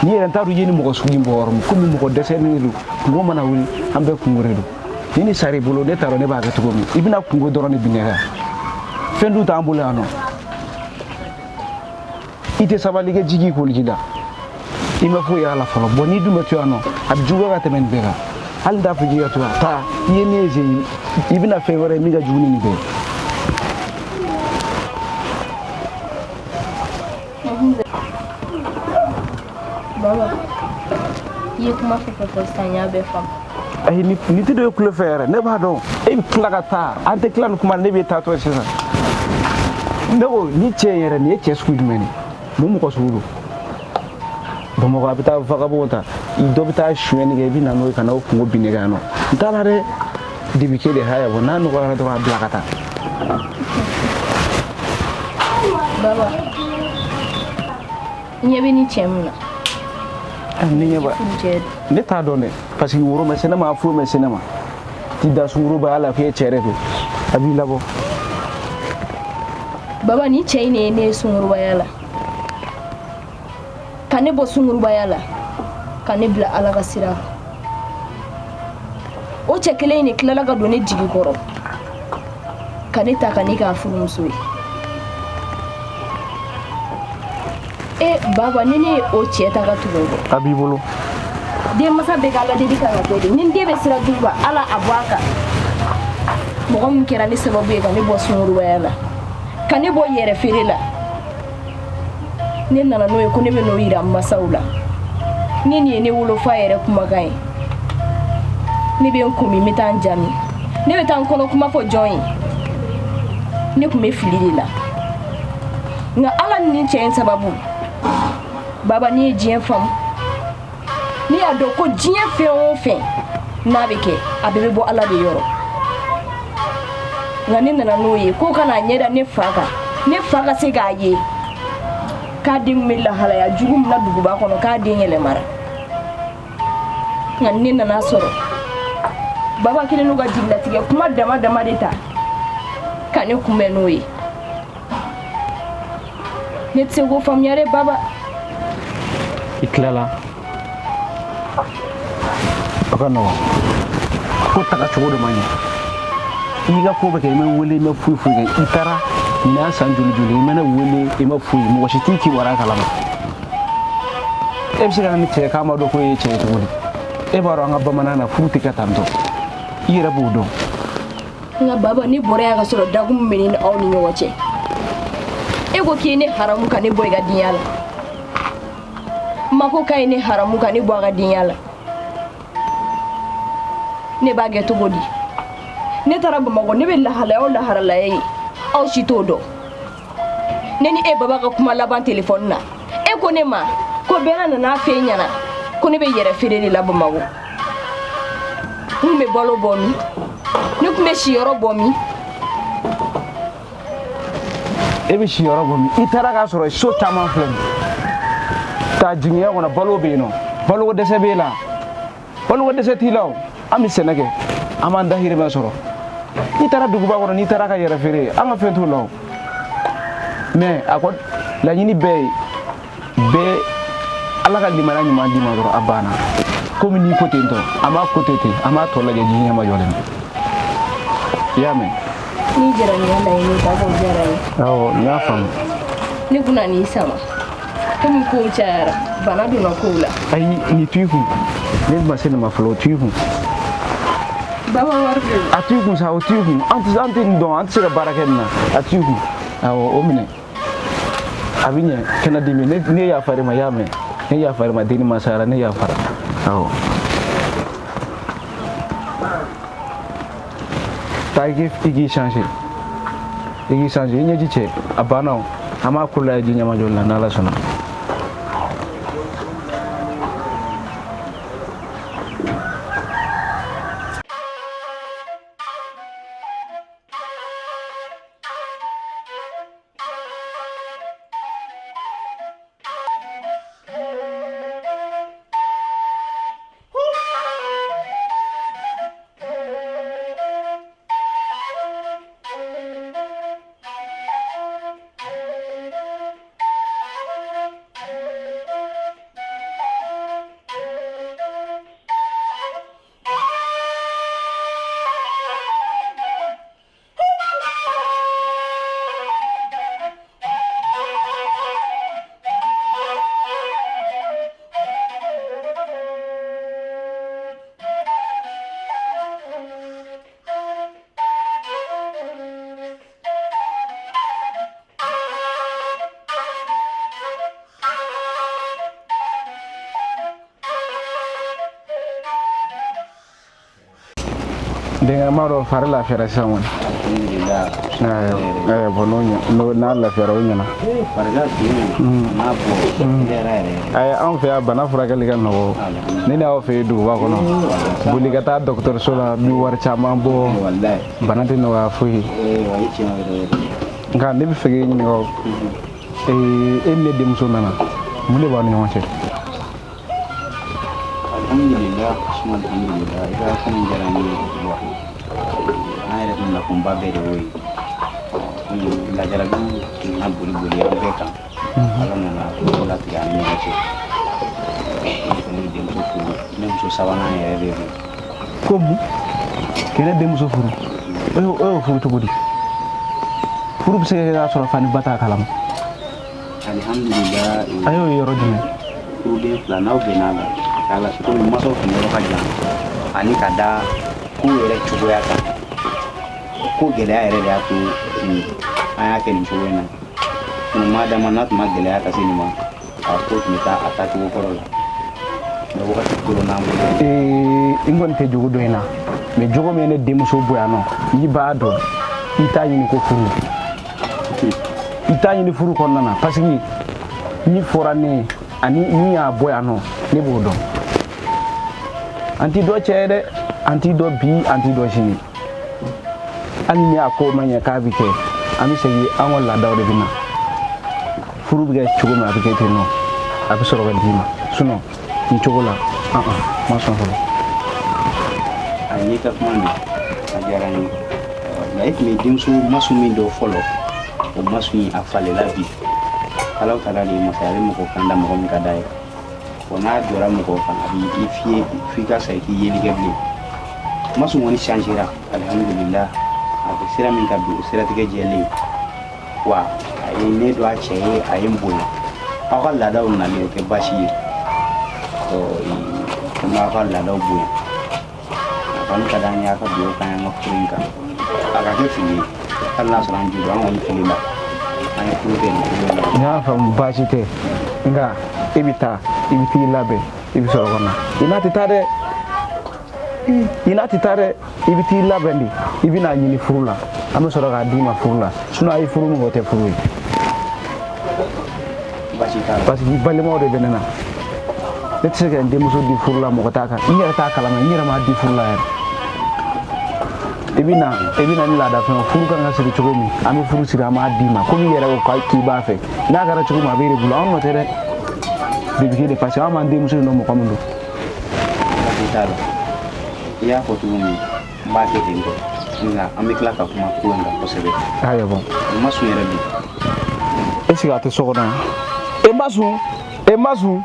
n'i yɛrɛ t'a dɔn i ye nin mɔgɔ sugu in bɔ yɔrɔ min komi mɔgɔ dɛsɛlen de don kungo mana wuli an bɛɛ kungo de don ni nin sar'i bolo ne t'a dɔn ne b'a kɛ cogo min i bɛna kungo dɔrɔn de bin ne kan fɛn dun t'an bolo yan nɔ i tɛ sabali kɛ ji k'i koliji da i ma foyi y'a la fɔlɔ bɔn n'i dun bɛ to yan nɔ a bɛ juguya ka tɛmɛ nin bɛɛ kan hali n t'a fɔ k'i ka to yan taa i ye min ye i bɛna fɛn wɛrɛ ye min ka jugu ni nin bɛɛ ye. Baba i ye kuma fɛn fɛn fɔ sisan n y'a bɛɛ faamu. Ayi nin tɛ don e tulo fɛ yɛrɛ ne b'a dɔn e bɛ tila ka taa an tɛ tila nin kuma ne bɛ taa tɔ sisan ne ko ni cɛ in yɛrɛ nin ye cɛ sugu jumɛn de ye mun mɔgɔ sugu don Bamakɔ a bɛ taa vagabond ta dɔ bɛ taa sonyɛni kɛ i bɛ na n'o ye ka n'o kungo bin ne kan yan nɔ n t'a la dɛ debike de haya bɔ n'a nɔgɔyara dɔrɔn a bila ka taa. Baba i ɲɛ bɛ ni cɛ min na. Ne ɲɛ b'a ne t'a dɔn dɛ parce que woro ma se ne ma foyi ma se ne ma t'i da sungurubaya la k'e cɛ de don a b'i labɔ. Baba ni cɛ in de ye ne ye sungurubaya la ka ne bɔ sungurubaya la ka ne bila Ala ka sira kan o cɛ kelen in de tilala ka don ne jigi kɔrɔ ka ne ta ka ne k'a furumuso ye. E baba ni ne ye o cɛ ta ka tugu n kɔ. A b'i bolo. Denmansa bɛɛ ka aladeli kan ka kɛ de ni n den bɛ sira jugu kan Ala a bɔ a kan mɔgɔ min kɛra ne sababu ye ka ne bɔ sungurubaya la ka ne bɔ yɛrɛ feere la ne nana n'o ye ko ne bɛ n'o yira n masaw la ne nin ye ne wolofa yɛrɛ kumakan ye ne bɛ n kun min n bɛ taa n jami ne bɛ taa n kɔnɔ kuma fɔ jɔn ye ne tun bɛ fili de la nka Ala ni nin cɛ in sababu baba ne ye diɲɛ faamu ne y'a dɔn ko diɲɛ fɛn o fɛn n'a bɛ kɛ a bɛɛ bɛ bɔ Ala de yɔrɔ nka ne nana n'o ye ko ka n'a ɲɛ da ne fa kan ne fa ka se k'a ye k'a den bɛ lahalaya jugu min na duguba kɔnɔ k'a den yɛlɛmara nka ne nana sɔrɔ baba kelen n'u ka jigilatigɛ kuma dama dama de ta ka ne kunbɛn n'o ye ne tɛ se k'o faamuya dɛ baba. I tilala a ka nɔgɔn ko taga cogo de ma ɲɛ i y'i ka ko bɛɛ kɛ i ma wele i ma foyi foyi kɛ i taara nin y'a san joli joli i ma ne wele i ma foyi mɔgɔ si t'i kibaruya kalama e bɛ se ka na ni cɛ ye k'a ma dɔn ko e ye cɛ ye cogo di e b'a dɔn an ka bamanan na furu tɛ kɛ tan tɔ i yɛrɛ b'o dɔn. Nka baba ne bɔra yan ka sɔrɔ dakun min bɛ ne ni aw ni ɲɔgɔn cɛ e ko k'i ye ne haramu ka ne bɔ i ka diɲɛ la ma ko k'a ye ne haramu ka ne bɔ a ka diɲɛ la ne b'a kɛ cogo di ne taara Bamakɔ ne bɛ lahalaya o lahalaya ye aw si t'o dɔn ne ni e baba ka kuma laban telefɔni na e ko ne ma ko Bɛna nana f'e ɲɛna ko Ko ne bɛ yɛrɛ feere de la Bamakɔ. N kun bɛ balo bɔ min? Ne kun bɛ siyɔrɔ bɔ min? E bɛ siyɔrɔ bɔ min? I taara k'a sɔrɔ so caman filɛ nin ye. Taa jigiɲɛ kɔnɔ, balo bɛ yen nɔ. Baloko dɛsɛ b'e la. Baloko dɛsɛ t'i la o. An bɛ sɛnɛ kɛ, an b'an dahirimɛ sɔrɔ. N'i taara duguba kɔnɔ, n'i taara ka yɛrɛ feere, an ka fɛn t'o la o. Mais a ko laɲini bɛɛ ye bɛɛ Ala ka limaniya ɲuman d'i ma dɔrɔn, a banna. Komi n'i ko ten tɔ, an b'a ko ten ten, an b'a tɔ lajɛ ji ɲɛma jɔlen na. I y'a mɛn? N'i jɛra ni n ka laɲini ye, k'a k'o diyara n ye. Awɔ, n y'a faamu. Ne kun nan'i sama. Komi kow cayara, bana donna kow la. Ayi, nin to i kun. Ne ma se nin ma fɔlɔ, o to i kun. Baba wari bɛ yen. A to i kun sa, o to i kun. An tɛ nin dɔn, an tɛ se ka baara kɛ nin na. A to i kun. Awɔ, o minɛ. A bɛ ɲɛ, kɛnɛ dimi. Ne yafara i ma, i y'a mɛn. Ne yafara i ma, denni masayara, ne yafara. Awɔ. Taa i k'i changer. I k'i changer, i ɲɛji cɛ. A banna o. An b'a ko lajɛ ji ɲɛmajɔli la n'Ala sɔnna. Denkɛ, m'a dɔn fari lafiyara sisan kɔni. Alhamdulillah. Ɛɛ, bon, n'o ɲɛ n'a lafiyara, o ɲɛna. Farigan tun n'a bɔ yɛrɛ yɛrɛ. Ayi, anw fɛ yan, bana furakɛli ka nɔgɔ. Ne ni aw fɛ yen duguba kɔnɔ, boli ka taa dɔgɔtɔrɔso la, n bɛ wari caman bɔ. Wallahi. Bana tɛ nɔgɔya foyi. Ee, wa i tiɲɛ yɛrɛ yɛrɛ. Nka ne bɛ fɛ k'e ɲininka o. Ee, e ni ne denmuso nana, mun de b'aw ni ɲɔgɔn cɛ? Alhamdulillah, suma alhamdulillah. I ka fɛn min diyara n ye wa. An yɛrɛ tun nakunba bɛɛ de y'o ye. Komi lajarabiw tun nana boli boli an bɛɛ kan. Ala nana ko latigɛ an ni ɲɔgɔn cɛ. Ne kɔni ye denmuso furu. Ne muso sabanan yɛrɛ de don. Ko mun? K'i ne denmuso furu? E y'o furu cogo di? Furu bɛ se ka kɛ k'a sɔrɔ fa ni ba t'a kalama? Alhamdulillah. A y'o ye yɔrɔ jumɛn? Furuden fila n'aw bɛn'a la, k'a la komi masaw tun yɔrɔ ka jan ani ka da ko yɛrɛ cogoya kan, ko gɛlɛya yɛrɛ de y'a to an y'a kɛ nin cogo in na. Sinon ma dama n'a tun ma gɛlɛya ka se nin ma, a ko tun bɛ taa a taacogo kɔrɔ la, mais wagati koronna an bolo. Ee, n kɔni tɛ jogo dɔn in na, mais jogo min ye ne denmuso bɔ yan nɔ, n'i b'a dɔn, i t'a ɲini ko furu, i t'a ɲini furu kɔnɔna na, parce que min fɔra ne ye ani min y'a bɔ yan nɔ, ne b'o dɔn. An t'i dɔn cɛ ye dɛ, an t'i dɔn bi, an t'i dɔn sini. Hali ni a ko ma ɲɛ k'a bɛ kɛ, an bɛ segin an ka laadaw de bɛ na. Furu bɛ kɛ cogo min, a bɛ kɛ ten nɔ, a bɛ sɔrɔ ka d'i ma. Sinon nin cogo la, an an ma sɔn fɔlɔ. A ye ka kuma mɛn, a diyara n ye, nka e tun bɛ denmuso masu min dɔn fɔlɔ, o masu in a falenla bi. Ala taala de ye masa ye, a bɛ mɔgɔ kan da mɔgɔ min ka d'a ye. Wa n'a jɔra mɔgɔ kan, a b'i fiyɛ f'i ka sa i k'i yeli kɛ bilen. Masu kɔni changera, alihamudulila. A bɛ sira min kan bi, o siratigɛ jɛlen wa. A ye ne don a cɛ ye, a ye n bonya. Aw ka laadaw nalen, o tɛ baasi ye. An b'aw ka laadaw bonya. A kɔni ka d'an ye, a ka dugawu k'an ye an ka furu in kan, a ka kɛ fili ye. Hali n'a sɔrɔ an ju don, an kɔni fili la, an ye furu kɛ nin cogo in na. N y'a faamu, baasi tɛ. Nka e bɛ taa, i bɛ t'i labɛn, i bɛ sɔrɔ ka na. I n'a tɛ taa dɛ, i n'a tɛ taa dɛ. I bɛ t'i labɛn de, i bɛ n'a ɲini furu la, an bɛ sɔrɔ k'a d'i ma furu la. Sinon a ye furu min kɛ, o tɛ furu ye. Baasi t'a la. Parce que i balimaw de bɛ ne na. Ne tɛ se ka n denmuso di furu la mɔgɔ t'a kan. N yɛrɛ t'a kalama, n yɛrɛ m'a di furu la yɛrɛ. I bɛ na ni laadafɛn, furu kan ka siri cogo min, an bɛ furu siri, an b'a d'i ma komi i yɛrɛ ko k'i b'a fɛ. N'a kɛra cogo min, a b'e de bolo, anw nɔ tɛ dɛ. Bibike de, parce que an b'an denmuso in dɔn mɔgɔ min don. Baasi t'a la, i y'a fɔ cogo min, n b'a kɛ ten tɔ, nka an bɛ tila ka kuma ko in kan kosɛbɛ. Ayiwa, bon. N ma sɔn yɛrɛ bi. Est ce que a tɛ so kɔnɔ yan? E Masun, e Masun,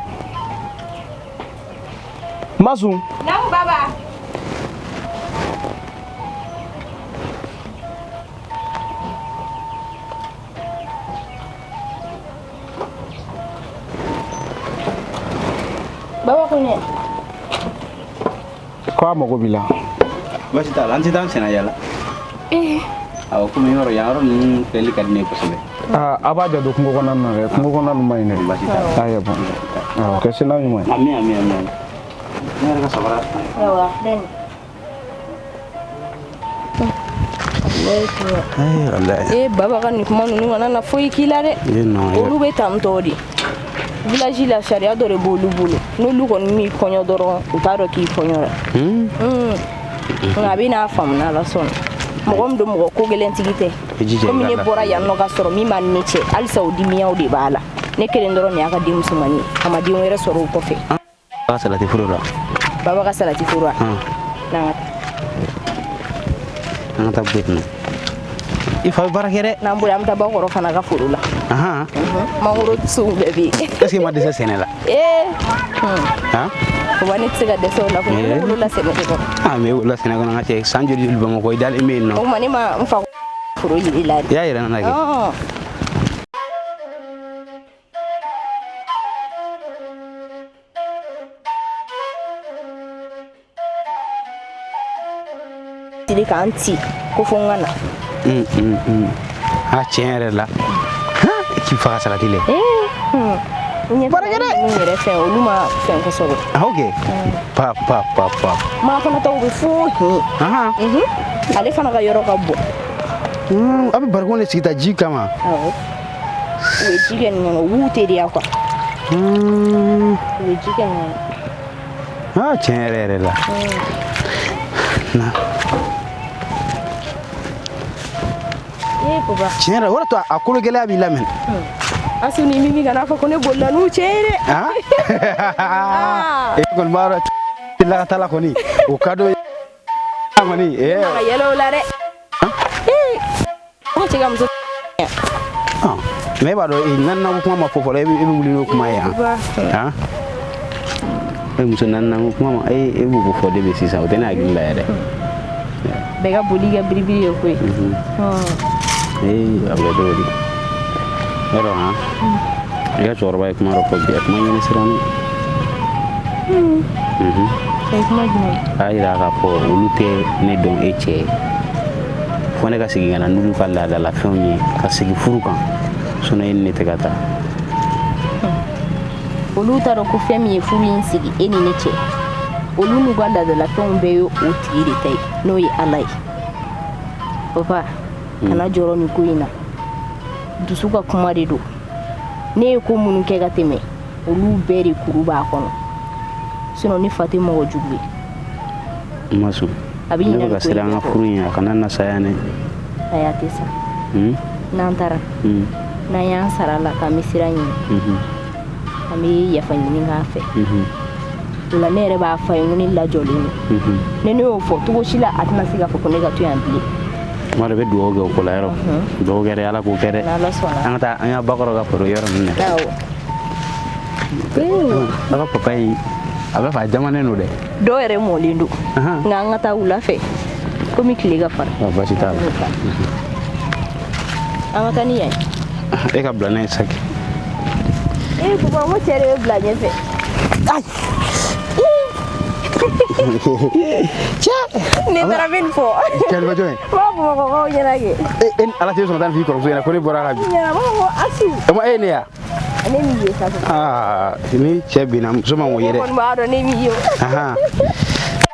Masun. Naamu, baba. Baba ko ne. Ko a mago b'i la. Baasi t'a la, an tɛ taa an senna yala. Eh. Awɔ, komi yɔrɔ yan yɔrɔ ninnu filɛli ka di ne ye kosɛbɛ. Aa, a b'a janto kungo kɔnɔna na dɛ, kungo kɔnɔna ninnu man ɲi dɛ. Baasi t'a la. Ayiwa, bon, awɔ, kɛ sina ɲuman ye. Ami, ami, ami. Ne yɛrɛ ka sabara. Ayiwa, filɛ nin. Ee walayi. Eh, baba ka nin kuma ninnu kana na foyi k'i la dɛ. E non. Olu bɛ tan tɔ de. Village la, sariya dɔ de b'olu bolo. N'olu kɔni m'i kɔɲɔ dɔrɔn, u t'a dɔn k'i kɔɲɔra. Nka a bɛ n'a faamu n'Ala sɔnna. Mɔgɔ min don, mɔgɔ ko gɛlɛntigi tɛ. I jija i Komi ka ne lafiya. bɔra yan nɔ ka sɔrɔ min b'a ni ne cɛ, halisa o dimiyaw de b'a la. Ne kelen dɔrɔn de y'a ka den musomannin ye. A ma den wɛrɛ sɔrɔ o kɔfɛ. Ka salati foro la. Baba ka salati foro wa? N'an ka taa. An ka taa bɔ yen nɔ. I fa bɛ baara kɛ dɛ. N'an bɔra, an bɛ taa bakɔrɔ fana ka foro la. Ahan. Mangoro sun bɛɛ bɛ yen. Est ce que i ma dɛsɛ sɛnɛ la? Ee. Han? Papa, ne tɛ se ka dɛsɛ o la koyi. Ne wolola sɛnɛ de kɔnɔ. Ah, mais e wolola sɛnɛ kɔnɔ, n ka cɛ, san joli joli Bamakɔ, i dalen bɛ yen nɔ. O tuma ne ma n fa foro yir'i la de. I y'a yɛrɛ nana kɛ. Ɔn. Tile k'an ci ko fo n ka na. Ah, tiɲɛ yɛrɛ la. Han, k'i fa ka salati lɛ. Baara kɛ dɛ. N yɛrɛ fɛn, olu ma fɛn kosɛbɛ. Ah, ok. Pa pa pa pa. Maa fana taw bɛ fo hin. Ahan. Ale fana ka yɔrɔ ka bon. A bɛ barikon de sigi ta ji kama. Awɔ. U bɛ ji kɛ nin kɔnɔ, u b'u teliya quoi. U bɛ ji kɛ nin kɔnɔ. Ah, tiɲɛ yɛrɛ yɛrɛ la. Na. Ee papa. Tiɲɛ yɛrɛ, o de to a kolo gɛlɛya b'i la minɛ. Asu ni Mimi kana fɔ ko ne bolila n'u cɛ ye dɛ. Han? E kɔni b'a dɔn lakata la kɔni, o ka d'o ye kɔni. Ee. Ka yɛlɛ o la dɛ. Ee. O cɛ ka muso. Ah, mais e b'a dɔn, naaninan ko kuma ma fɔ fɔlɔ, e bɛ wuli n'o kuma ye yan. Han? E muso naaninan ko kuma ma, e b'o ko fɔ de sisan, o tɛ ne hakili la yɛrɛ. Bɛɛ ka boli kɛ biribiri ye koyi. Ee, a bɛ kɛ cogo di? Yɔrɔ han? I ka cɛkɔrɔba ye kuma dɔ fɔ bi, a kuma ɲɛni siran ne. O ye kuma jumɛn ye? A y'a yira k'a fɔ olu tɛ ne dɔn e cɛ ye. Fo ne ka segin ka na n'olu ka laadalafɛnw ye, ka segin furu kan. Sinon e ni ne tɛ ka taa. Olu t'a dɔn ko fɛn min ye furu in sigi e ni ne cɛ, olu n'u ka laadalafɛnw bɛɛ ye o tigi de ta ye, n'o ye Ala ye. Papa, kana jɔrɔ nin ko in na, dusu ka kuma de don. Ne ye ko minnu kɛ ka tɛmɛ, olu bɛɛ de kuru b'a kɔnɔ. Sinon ne fa tɛ mɔgɔ jugu ye. N ma sɔn. A bɛ Ne ɲinɛ bɛ nin ka ko in siran an bɛɛ ka kɔ. furu in, a kana na saya ne. Ayi, a tɛ sa. N'an taara, n'an y'an sara la k'an bɛ sira ɲini, an bɛ yafa ɲini k'a fɛ. O la ne yɛrɛ b'a fɔ a ye ko ne lajɔlen don. Ni ne y'o fɔ cogo si la, a tɛna se k'a fɔ ko ne ka to yan bilen. Tuma dɔ i bɛ dugawu kɛ o ko la yɔrɔ. Dugawu kɛ dɛ, Ala k'o kɛ dɛ. N'Ala sɔnna. An ka taa an ka bakɔrɔ ka foro yɔrɔ ninnu na. Awɔ. Aw ka papa in, a bɛ fɛ a jamanen don dɛ. Dɔw yɛrɛ mɔlen don. Nka an ka taa wula fɛ komi tile ka fara. Ɔ, baasi t'a la. An ka taa ni yan ye. E ka bila n'a ye saki. Ee papa, n ko cɛ de bɛ bila ɲɛfɛ. Cɛ! Ne taara bɛ nin fɔ. Kɛlɛbɛ jɔn ye? N b'a bamakɔkaw ɲɛna kɛ. E ni Ala tɛ sɔn ka taa nin f'i kɔrɔmuso ɲɛna ko ne bɔra ka bin. Ɲɛna, n b'a fɔ ko Asu. O ma e ye ne ya? Ne m'i ye sa papa. Aa, ni cɛ binna, muso man k'o ye Ne dɛ. kɔni b'a dɔn ne m'i ye o. Ahan.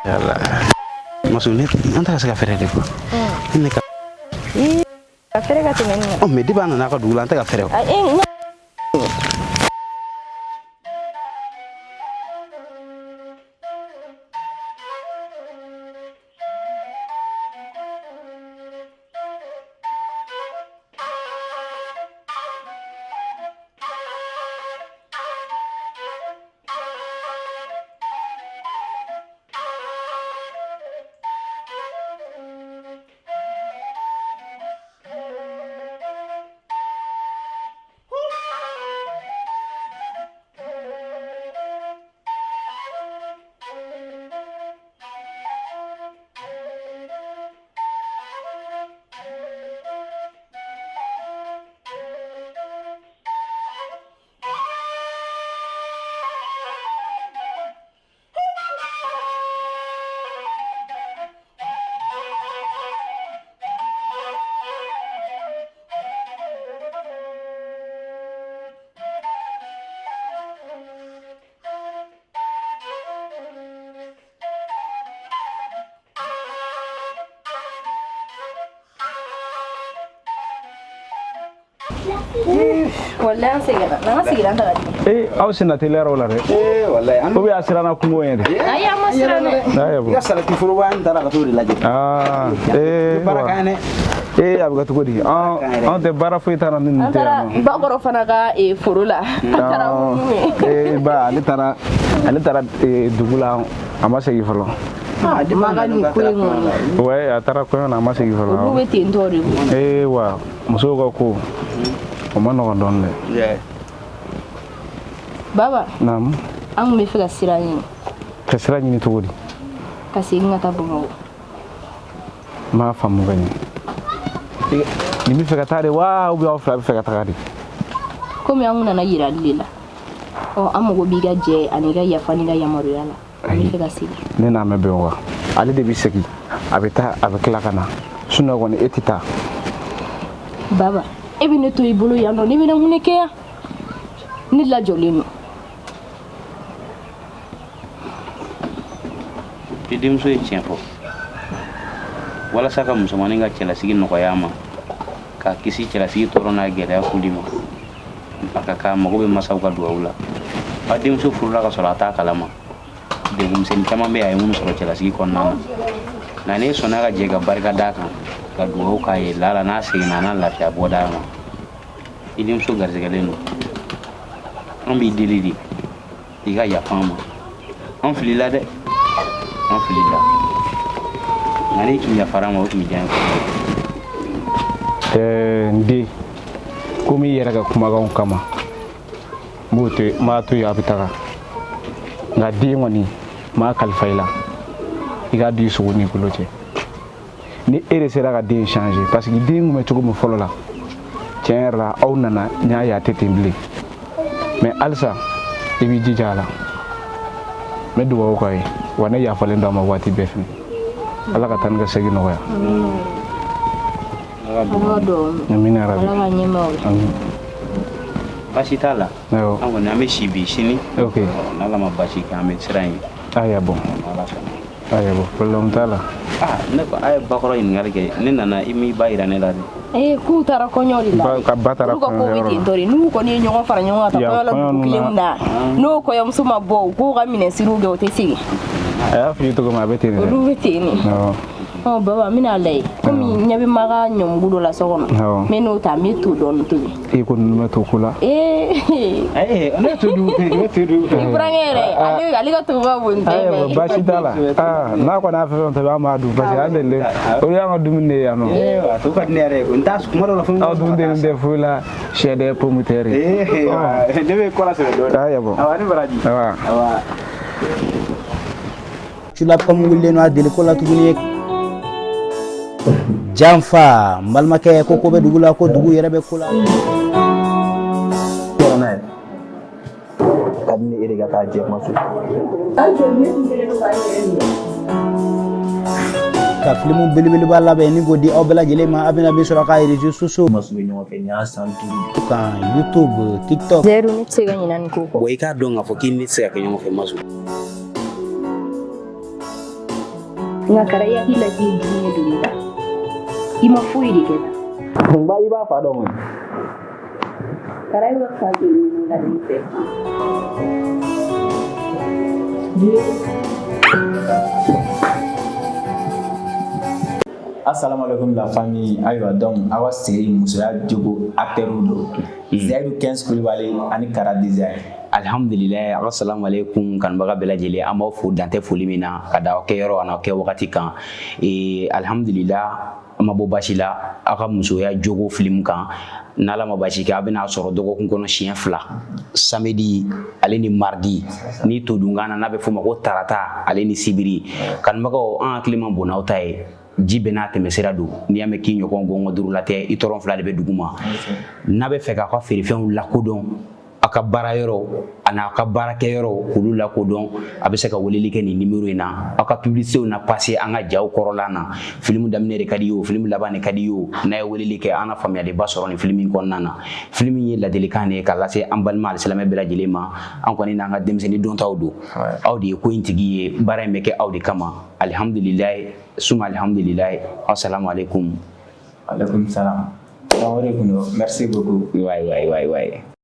Yala. Masu, ne an tɛ ka se ka fɛɛrɛ de quoi. Ne ka Ii, ka fɛrɛ ka tɛmɛ nin kan. Ɔ, mais depuis an nana a ka dugu la, an tɛ ka fɛɛrɛ o. A, e n ka Walayi an sɛgɛnna. N'an ka sigilan ta ka di. Ee, aw senna teliyara o la dɛ. Ee, walayi an Ou bien a siranna kungo ɲɛ de? Ayi, an ma siran dɛ. Ayiwa. I ka salati foroba an taara ka t'o de lajɛ. Aa, ee, Baara ka ɲi dɛ. Ee, a bɛ kɛ cogo di? An tɛ baara foyi t'a la ni nin An tɛ taara yan nɔ. Bakɔrɔ fana ka foro la. An taara munnu ye. Ee, ba ale taara dugu la, a ma segin fɔlɔ. Ah, depuis Maga nin ko in kɔni. Ouais, a taara kɔɲɔ na, a ma segin Olu fɔlɔ. bɛ ten tɔ de koyi. Ee wa, musow ka ko o ma nɔgɔn dɔɔni dɛ. Yeah. Baba, Naamu. an tun bɛ fɛ ka sira ɲini. Ka sira ɲini cogo di? Ka segin ka taa Bamakɔ. N m'a faamu ka ɲɛ. Nin bɛ fɛ ka taa de wa, ou bien aw fila bɛ fɛ ka taga de? Komi an kun nana yirali de la. Ɔ, an mago b'i ka jɛ ani ka yafa n'i ka yamaruya la. An bɛ fɛ ka segin. Ne n'a mɛn bɛn wa, ale de bɛ segin, a bɛ taa, a bɛ tila ka na, sinon kɔni e tɛ taa. Baba, e bɛ ne to i bolo yan nɔ, ne bɛna mun de kɛ yan? Ne lajɔlen don. I denmuso ye tiɲɛ fɔ. Walasa ka musomanin ka cɛlasigi nɔgɔya a ma, k'a kisi cɛlasigi tɔɔrɔ n'a gɛlɛya kuli ma, a ka kan mago bɛ masaw ka duwawu la. A denmuso furula ka sɔrɔ a t'a kalama. Degun misɛnnin caman bɛ yen a ye minnu sɔrɔ cɛlasigi kɔnɔna na. Nka n'e sɔnna ka jɛ ka barika d'a kan, ka duwawu k'a ye, lala n'a seginna a n'a lafiya bɔda ma. I denmuso garisɛgɛlen don. An b'i deli de, i ka yafa an ma. An filila dɛ, an filila. Nka n'i tun yafara an ma, o tun bɛ diya n ye kosɛbɛ. Ɛɛ, n den, komi i yɛrɛ ka kumakanw kama, n b'o to yen, n b'a to yen, a bɛ taga. Nka den kɔni, n m'a kalifa i la, i k'a di sogo n'i bolo cɛ. Ni e de sera ka den changer, parce que den kun bɛ cogo min fɔlɔ la, tiɲɛ yɛrɛ la, aw nana n y'a ye a tɛ ten bilen. Mais halisa i b'i jija a la. N bɛ dugawu k'a ye, wa ne yafalen don a ma waati bɛɛ fɛnɛ. Ala ka taa ni ka segin nɔgɔya. Ala ka duwawu minɛ. Amina yarabi. Ala ka ɲɛma o la. Amin. Baasi t'a la. Awɔ. An kɔni an bɛ si bi sini. Ok. N'Ala ma baasi kɛ, an bɛ sira in. Aya bon. N'Ala sɔnna. Aya bon. Problème t'a la. Ah, ne ko a ye bakɔrɔ ɲininkali kɛ, ne nana i m'i ba yira ne la dɛ. Ee, k'u taara kɔɲɔ de la. Ba ka ba taara Olu ka ko bɛ kɔɲɔyɔrɔ ten la. tɔ de. N'u kɔni ye ɲɔgɔn fara ɲɔgɔn kan ka taa Yan kɔɲɔ la kɔɲɔ dugu kelen ninnu na, n'o kɔɲɔmuso ma bɔ, u k'u ka minɛnsiriw kɛ, u tɛ segin. A y'a f'i ye cogo min, a bɛ ten de dɛ. Olu bɛ ten de. Awɔ. Ɔ baba, n bɛna lajɛ. Komi ɲɛ bɛ Maga ɲɔmugu dɔ la so kɔnɔ. Awɔ. N bɛ n'o ta, n bɛ to dɔɔni tobi. E ko ninnu bɛ to ko la. Ee. Ee, ne to dun, ne to dun. I burankɛ yɛrɛ, ale ka to ka bon tɛ. Ayiwa, baasi t'a la. Aa, n'a kɔni y'a fɛn fɛn tobi, an b'a dun, parce que an delilen. O y'an ka dumuni de ye yan nɔ. Ee, a to ka di ne yɛrɛ ye. N t'a kuma dɔ la fo. Aw dun delilen tɛ foyi la, sɛdɛ pomme de terre. Ee, ne bɛ kɔla sɛbɛ dɔɔni. Aya bon. Awa, ni baraji. Awa. Awa. Culapam wulilen don a deliko la tuguni janfa n balimakɛ ko ko bɛ dugu la, ko dugu yɛrɛ bɛ ko la. Ka di ne e de ka taa jɛ ma so. Ka filimu belebeleba labɛn ni k'o di aw bɛɛ lajɛlen ma, a bɛna min sɔrɔ a ka réseaux sociaux Ma bɛ ɲɔgɔn fɛ, nin y'a san 5. kan, YouTube, TikTok. Zɛriw, ne tɛ se ka ɲinɛ nin ko kɔ. Bon, i k'a dɔn k'a fɔ k'i ni tɛ se ka kɛ ɲɔgɔn fɛ, Masu. Nka Kara, i hakili la k'i ye diinɛ don ne la. I ma foyi de kɛ tan. N ba, i b'a fa dɔn kɔni. Kara, i bɛ fa k'i ɲininka nin fɛ. Assalamu alaikum la famille. Ayiwa, donc aw ka série musoya jogo acteur don. Zayidu 15 Kulibali ani Kara Design. Alhamdulilayi, assalamu alaikum kanubaga bɛɛ lajɛlen, an b'aw fo dantɛ foli min na ka da aw kɛyɔrɔ ani aw kɛ wagati kan. Ee, alhamdulillah, an ma bɔ basi la aw ka musoya jogo film kan. N'Ala ma basi kɛ, a bɛna sɔrɔ dɔgɔkun kɔnɔ siɲɛ 2, samedi ale ni mardi, ni todunkan na n'a bɛ f'o ma ko tarata ale ni sibiri. Kanubagaw, an hakili ma bon n'aw ta ye, ji bɛɛ n'a tɛmɛsira don. N'i y'a mɛn k'i ɲɔgɔn gɔngɔn duuru la tɛ, i tɔrɔn fila de bɛ dugu ma. N'a bɛ fɛ k'aw ka feerefɛnw lakodɔn, a ka baara yɔrɔ ani a ka baarakɛyɔrɔ k'olu lakodɔn, a bɛ se ka weleli kɛ nin nimero in na. Aw ka publicitéw na passer an ka jaw kɔrɔla na. Filimu daminɛ de ka di ye o, filimu laban de ka di ye o, n'a ye weleli kɛ, an na faamuyaliba sɔrɔ nin filimu in kɔnɔna na. Filimu ye ladilikan de ye ka lase an balima alisilamɛ bɛɛ lajɛlen ma. An kɔni n'an ka denmisɛnnin dɔntaw don, aw de ye ko in tigi ye, baara in bɛ kɛ aw de kama. Alihamudulilayi, suma alihamudulilayi, assalamu alaikum. Alaikum salam. O de kun don. Merci beaucoup. Waay waay waay waay.